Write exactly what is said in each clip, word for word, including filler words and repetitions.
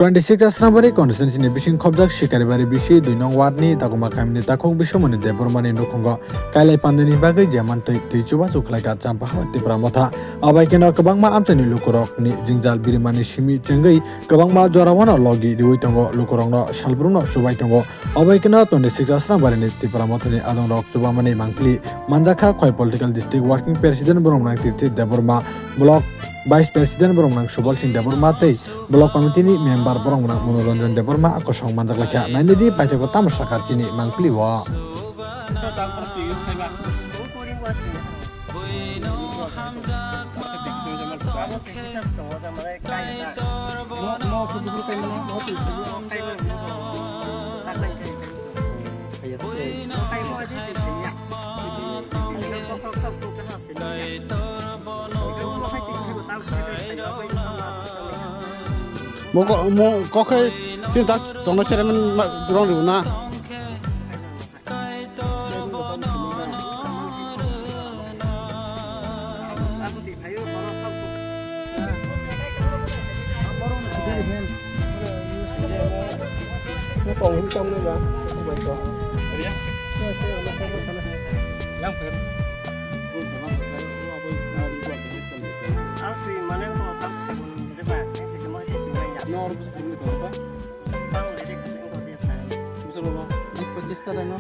Twenty six Asrambari constituency ni bising khobjak Sikaribari bisi dui nong ward ni Dagoma kamini takhuk Bisomoni Debbarma ni nukhungo kailai pandani bagwi je mantwi twi chubachu khlaikha Champaha Tipra Motha. Abai kheno kwbangma amchaini lukurok ni jingjal birimani simi chengwi kwbangma jorao no logi riwi tongo, lukurok no salbrum no chubai tongo. Abai kheno twenty six Asrambari ni Tipra Motha ni adongrok chubamani mangpili manjakha khoi political district working president Boromnang Tirthi Debbarma, block vice president Boromnang Subal Singh Debbarma tei Block committee ni member borok gwnang Monoranjan Debbarma kosong manjak laikha. Nainidi paithakgo tamo sakha chini mangpili o. Mo ko-, mo kok khe chini tak tongna chairman ma-, rong rw na. Bis pochis ta rwno.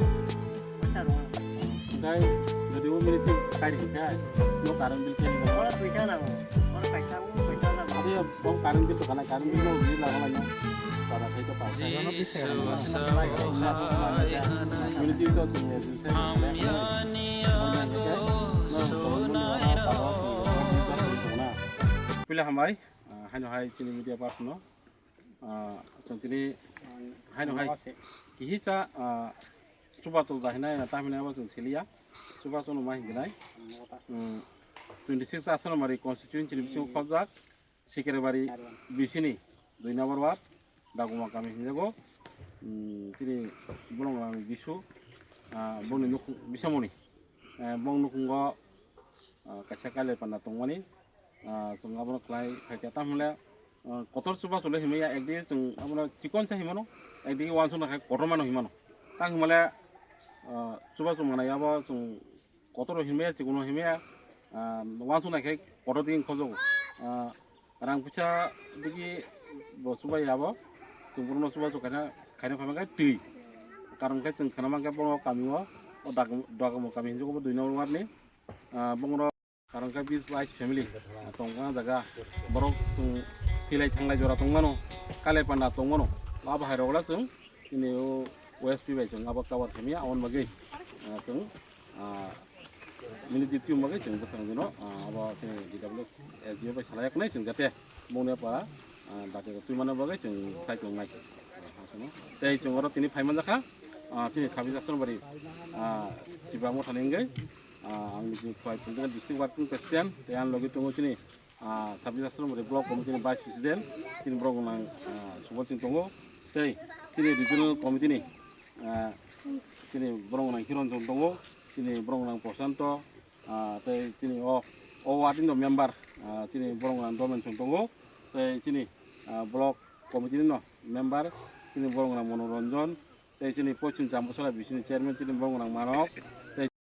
Hwnkhe jodi o minute kari hwnkhe no current bill khe. Oro duita nango. Oro kaisa, o kaisa nango. Abo bo current bill to kana, current bill no bill laga laino. Para khai to para. Minute to sing. Pila hambai, ah, haino hai chini media person no. Ah, chwng tini haino hai kihisa, ah, chubachu da hinai, ta hinai abo chwng siliya. Chubachu no ma hinai. Hmm, twenty six Asrambari constituency ni bisingo khobjak Sikaribari bisini dui number ward Dagoma kami hinjago. Hmm, chini borok rang bisu, ah, boni nukhung bisamoni. Eh, bong nukhungo, ah, kaisa kailai panda tongmani, ah, chwng abono khlai khaikha, tamhinle, ah, kotor chubachu le himya, ekdigi chwng abono chikon sa himano, ekdigi uansukna khai kotormano himano. Tang himale, ah, chubachu manai abo chwng kotor himya, chikon himya, ah, uansukna khai kotor digi khojogo. Ah, Rang puisa digi bo chubai abo, chwng bono chubachu kaina, khaina phaima khe twi. Karon khe chwng khana mankhe bono kamio, o Dagom-, Dagoma kami hinjago bo dui number ward ni. Ah, bongro karon khe bis bais family, ah, tongma jaga. Borok chwng thwilai thanglai jora tongmano, kailai panda tongmano. Abo hai rogla chwng chini o O S P bai chwng abo cover khaimya, aboni bagwi, ah, chwng, ah, minute duty wng bagwi chwng bwskango dino, ah, abo chini D W S S D O bai salai yaknai chwng jate bongni para, ah, dati rok twi mano bagwi chwng sai tongnai. Ah, tei chwng oro tini phai manjakha, ah, chini sabis Asrambari, ah, Tipra Mothani wngwi, ah, ang nini khwlai political district working president, tei ang logi tongo chini ah, Sabis Asrambari Block Committee ni Vice President, chini borok gwnang, ah, Subal Singh tongo, tei chini Regional Committee ni, ah, chini borok gwnang Hiranjan tongo, chini borok gwnang Prashanto, ah, tei chini o, o ward ni member, ah, chini borok gwnang Domen Singh tongo, tei chini, ah, Block Committee ni no member, chini borok gwnang Monoranjan, tei chini Pochim Champuchara bisini Chairman chini borok gwnang Manok, tei